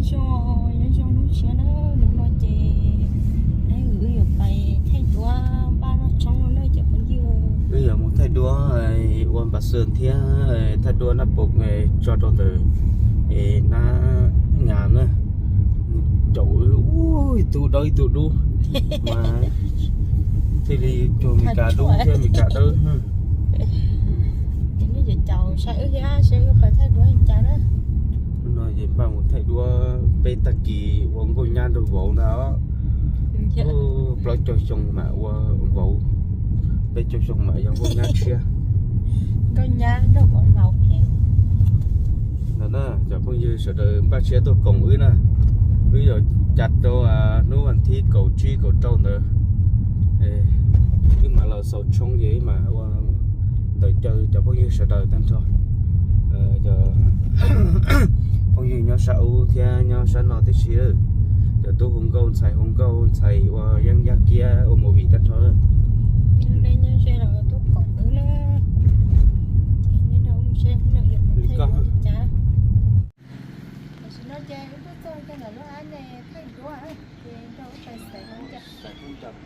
Xyoo, nyob zoo hnub tshiab na, hnub no ces neb wb yuav pais thaij duab npaj noj tshoob no na cov phooj ywg. Wb yuav mus thaij duab ua npa xwm thiab thaij duab naj pom tso rau ntawm nab nyas na. Caum wb ib tug dawb ib tug dub, mas thiaj li cuag Meskas dub thiab Meskas dawb. Ces nej caum saib wb thiab saib wb pais thaij duab li cas na. Hnub no ces npaj mus thaij duab peb tag kis ua nkauj nyab nrog vauv ntag. Plaub caug xyoo mam ua vauv, peb caug xyoo mam yog nkauj nyab tshiab. Nkauj nyab nrog vauv laus phem. No na, cov phooj ywg sawv daws npaj siab tuaj koom wb na. Wb yuav cas rau hnub vas thib kaum tsib kaum rau ntawd, wb mam los xaus tshoob ces wb mam ua ntawm caw cov phooj ywg sawv daws tag nrho. Cov phooj ywg nyob sab ub thiab nyob sab no tib si, cov tub hu nkauj ntxhais hu nkauj ntxhais ua yeeb yaj kiab ua movie tag nrho. Nyob ze los tuaj koom wb na. Ces nej nrog wb mus saib hnub no yuav pais thaij duab li cas. Tam sim no ces wb tuaj txog rau ntawm lub app ne thaij duab ces nrog wb pais xaiv hnub cas.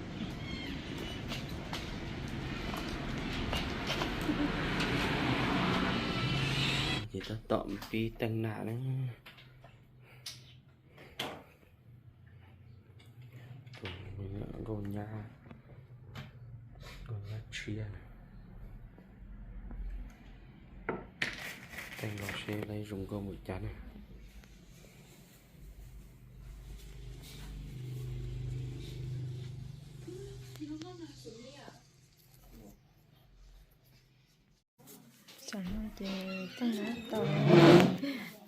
Ces tab tom pib teej nam na. Tus nkauj nyab, nkauj nyab tshiab na. Teej los seb lawv zoo nkauj npaum cas na. Tam no ces tej no tau,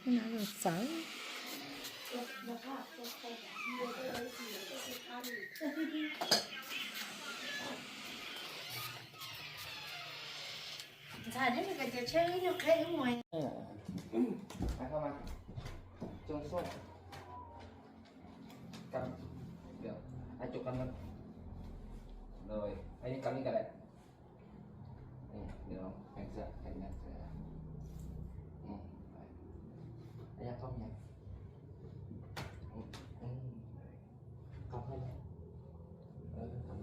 tej no yuav txawv. Ntxhais, neb mus kawm cov tsheb ib nyuag qheb wb mus. Ai, koj mas. Cov xub. Cam. Ai, cov cam no. Rồi, ai, cam ni cam đây. Ê, được không? Em sẽ, em sẽ. Ừ, đấy. Ai, không nhỉ? Ừ, ừ, đấy. Không hay nhỉ? Ừ, không.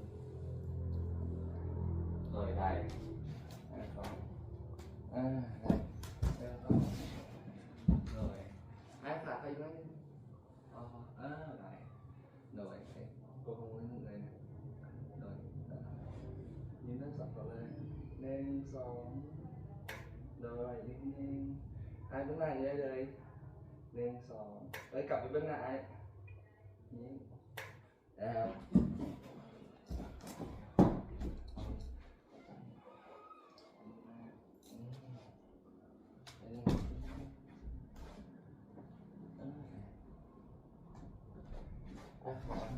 Rồi, đây. À, không. À, đây. À, không. Rồi. Ai, phải, phải, phải. Ờ, à, đấy. Rồi, cô không muốn người này. Rồi, nhìn nó sọc vào đây. Nên xong. Rồi, đi, đi. Ai, bữa nay vậy đây. Nên xong. Ấy, cặp với bữa nay. Nhìn. À.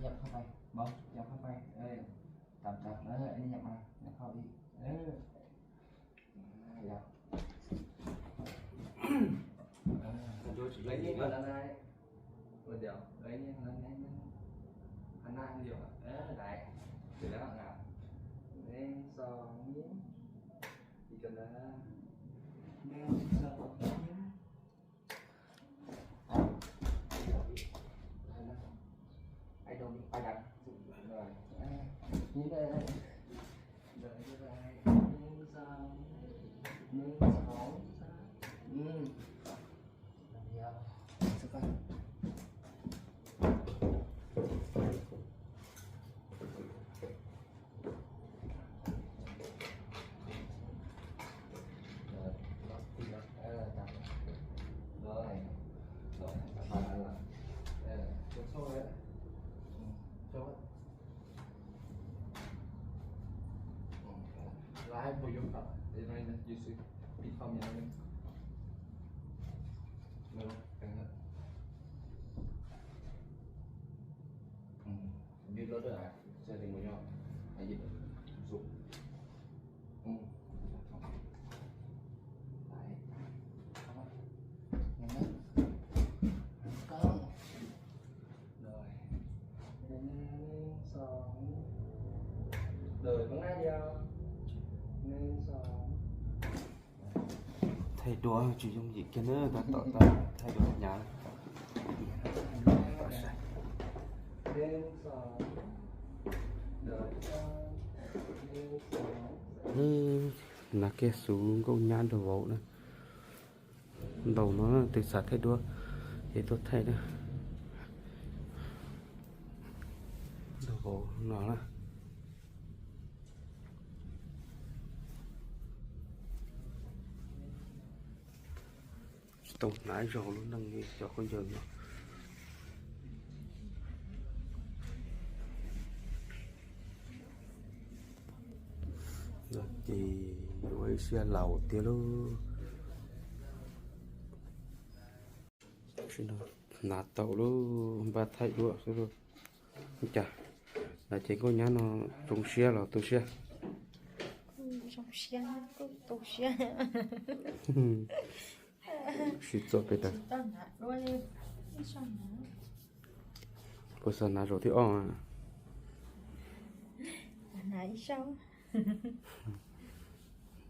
Nhập không mày? Bấm, nhập không mày? Ê, tạm tạm, ê, anh nhập mà, nhập không đi. Ê. Nhập. Lấy cái mà nó này. Ôi, giờ, lấy cái mà nó này. Anh ăn nhiều. Ê, đấy. Từ đó là. Nên so với. Chỉ cần là nên so với. Ai đâu, ai đăng. Rồi. Như đây, đây. Rồi, như đây. Nên so. Nên so. Ừ. Lá pua yuav kom, you see, become, you know. Như đó đó là gia đình của nhau. Hay gì đó. Dùng. Ừ. Đấy. Không. Không. Rồi. Nên sao? Rồi, con ai đi không? Nên sao? Thaij duab tsis yooj yim kiag na, tab tom tau thaij duab hnyav. Hnav kiag xub nkauj nyab nraug vauv na. Ntaus no na, tus xav thaij duab ces tuaj thaij na. Nraug vauv no na. Tsis tau hnav zaug lub neej li cov khaub ncaws no. Ces ua ib siab laus tiag lauj. Hnav tau lub npaj thaij duab xwb lauj. Cas lawv ces nkauj nyab no zoo siab los tu siab? Zoo siab, tu siab. Sib txuam pes tas. Puas xav hnav zaum thib ob?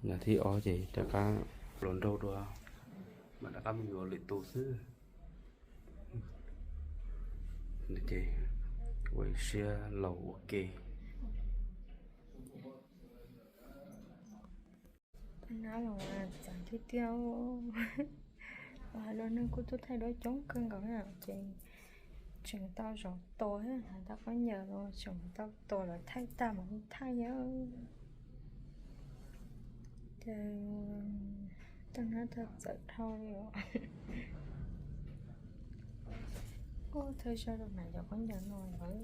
Hnav thib ob ces rov qab hluas nraug dua, mam rov qab mus yuav lwm tus xwb. Ces ua ib siab laus ua ke. Nab los txav tiag tiag. Ua hais los neeg kuj tuaj thaij duab coob kawg nkaus na, ces tseem tau zaum tua, hais tau khaub ncaws los tseem tau tua los thaij tag mam li thaij. Ces tau nab tau txawm dhau li os. Ua thawj zaug rau hnav cov khaub ncaws no lawm.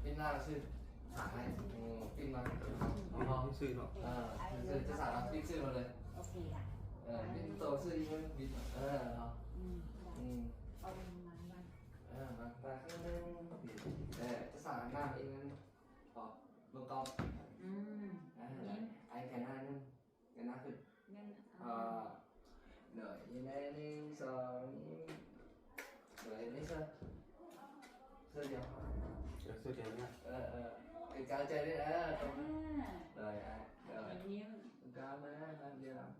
Pin na xwb. Pin na. Xwb no. Xwb xwb, pin xwb no le. Pin tau xwb, pin. Mas ta, ces xav na, pin na. Lub koj. Ai, cov nab, cov nab. Rồi, nêm sau. Rồi, nêm sau. Sau giờ. Rồi, sau giờ nha. Ờ, ờ. Cái cáo chơi đấy, ờ, trong. À. Rồi, à, rồi. Cái nêm. Có mà, làm gì nào?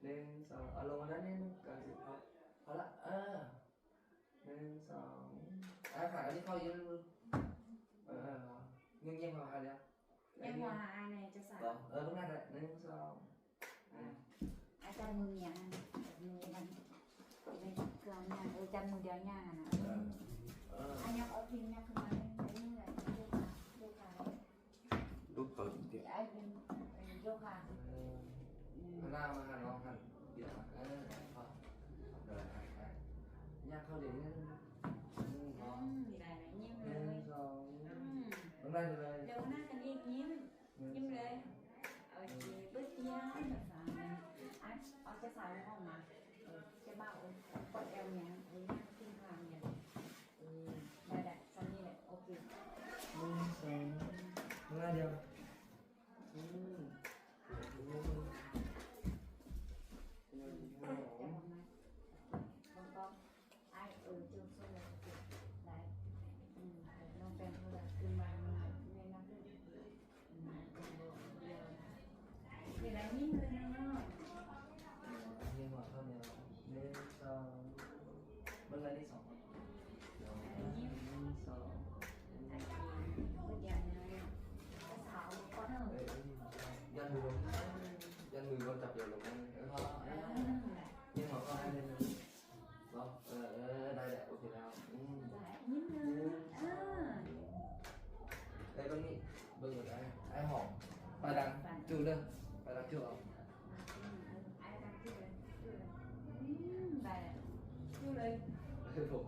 Nêm sau. Ờ, lông đó nêm, có gì không? Có lắm. Ờ. Nêm sau. À, phải đi thôi, yên. Ờ, ờ, ờ. Nhưng, nhưng mà, à, được. Em Hòa ai này cho sao? Có. Ờ, đúng rồi đấy. Nêm sau. À. Ai cho mừng nhỉ? Mừng nhỉ? Đây, cho nha, đây, cho mừng điều nha. Ờ. Ờ. Anh nhắc ở phim nha, không nói đến cái này, đây là, đây là. Lub tawv tiag. Hana mas hana hana. Rồi, hana. Nha khâu để nha. Hôm nay rồi. Hôm nay thì rồi. Hôm nay thì đi nhím. Nhím rồi. Ôi, chị bớt nha. Anh, ở cái xào đúng không mà? Ừ, cái bao, ừ, có eo nha. Ừ, nhá, kinh hoàng nha. Ừ, đây, đây, xong như vậy, ok. Ừ, xong. Hôm nay đi không? Ừ. Không có. Ai, ừ, chưa, xong rồi, ok. Đấy. Ừ, không cần thôi là kinh hoàng mà, nên nó cứ Thì là những người nào nó Nhưng mà thôi nhờ. Nên sao? Bên đây đi sống. Những Sao? Tại vì bây giờ này, cái xã hội có đâu. Dân người dân người có chập giờ lục. Nhưng mà con hay nên Đó, ờ, ờ, đây, đây, ok nào. Ừ. Đây, bác Nghị, bác Nghị, ai, ai hỏi. Bài đăng, trừ đây. Bài đăng trừ không? Ê, phim, nws,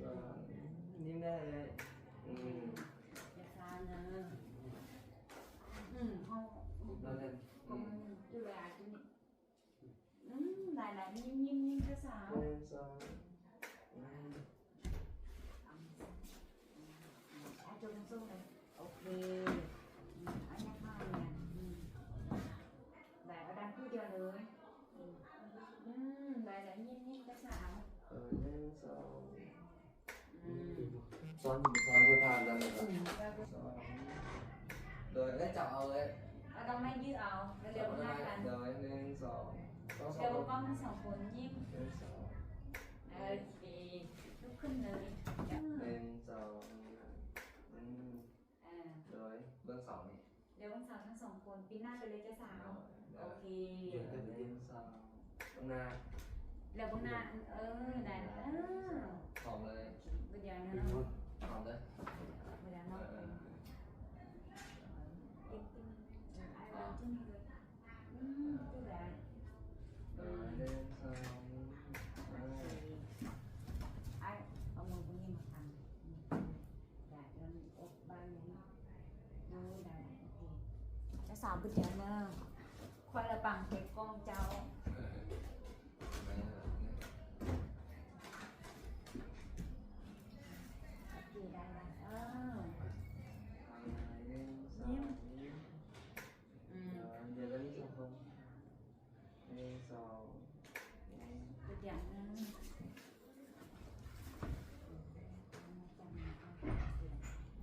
ờ, như này. Ừ. Ừm, không, không, không, chưa là, chưa. Ừm, này là nhím, nhím, nhím cái sao? Nêm sau. Ừm. Ăn cho con sông này. Ok. Ừm, ăn nhắc mai nè. Ừm. Này, ở đây cứ cho rồi. Ừm. Ừm, này là nhím, nhím cái sao? Ờ, nêm sau. Ừm. Xóa nhìn xóa vô than ra rồi. Ừm, ra vô. Rồi, cái chậu rồi. Ở đâu mấy dưới ao, rồi. Chậu ở đây, rồi, nêm sau. Có sau. Rồi, có nêm sau, còn nhím. Nêm sau. Ờ, thì lúc khinh rồi. Nêm sau. Ừm. À. Rồi, bên sau này. Leo bốn sao tháng sòng cồn pin nát cho leo cho sao. Rồi, rồi. Ok. Leo bốn sao. Bông na. Leo bốn na, ừ, này, à. Hòm đây. Bây giờ nó. Hòm đây. Bây giờ nó. Ờ, ờ. Kinh, kinh. Ai, ai, kinh rồi. Ừ, tôi đã. Rồi, leo bốn sao. Rồi. Ai, ông ngồi cũng như mà thằng. Đã, rồi, ốp ba miếng. Rồi, đã, ok. Nó sao bây giờ nó. Khoai là bằng cái con cháu. Chị đây là, ờ. Nhím. Ừ. Giờ có đi chung không? Nêm sau. Tôi chọn, ờ.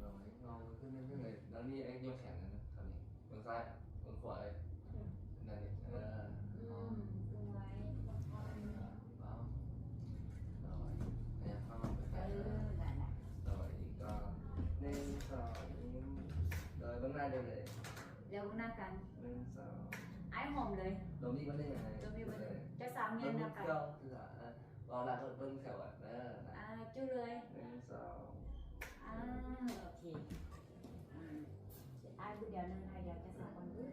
Rồi, ngon, cái này, cái này, nó đi ăn vô sẵn rồi, thôi đi. Bên phải, bên phải. Này, ờ. Ừ, bên phải. Đó. Rồi, nè, không, bên phải. Ừ, lại, lại. Rồi, đi con. Nêm sau. Rồi, bên này đây này. Leo bốn na cắn. Nêm sau. Ai hòm đấy. Đồng đi bên đây này. Đồng đi bên đây. Cho sao miên na cắn. Ờ, là thôi, bên phải vậy. Đó, đó. À, chưa rồi. Nêm sau. À, ok. Ừ. Ai bây giờ nên hai giờ cho sao con bước.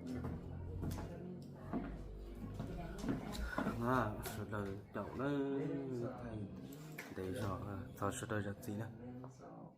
Sawv daws caum na, thaij ntev zog, thov sawv daws zam txim na.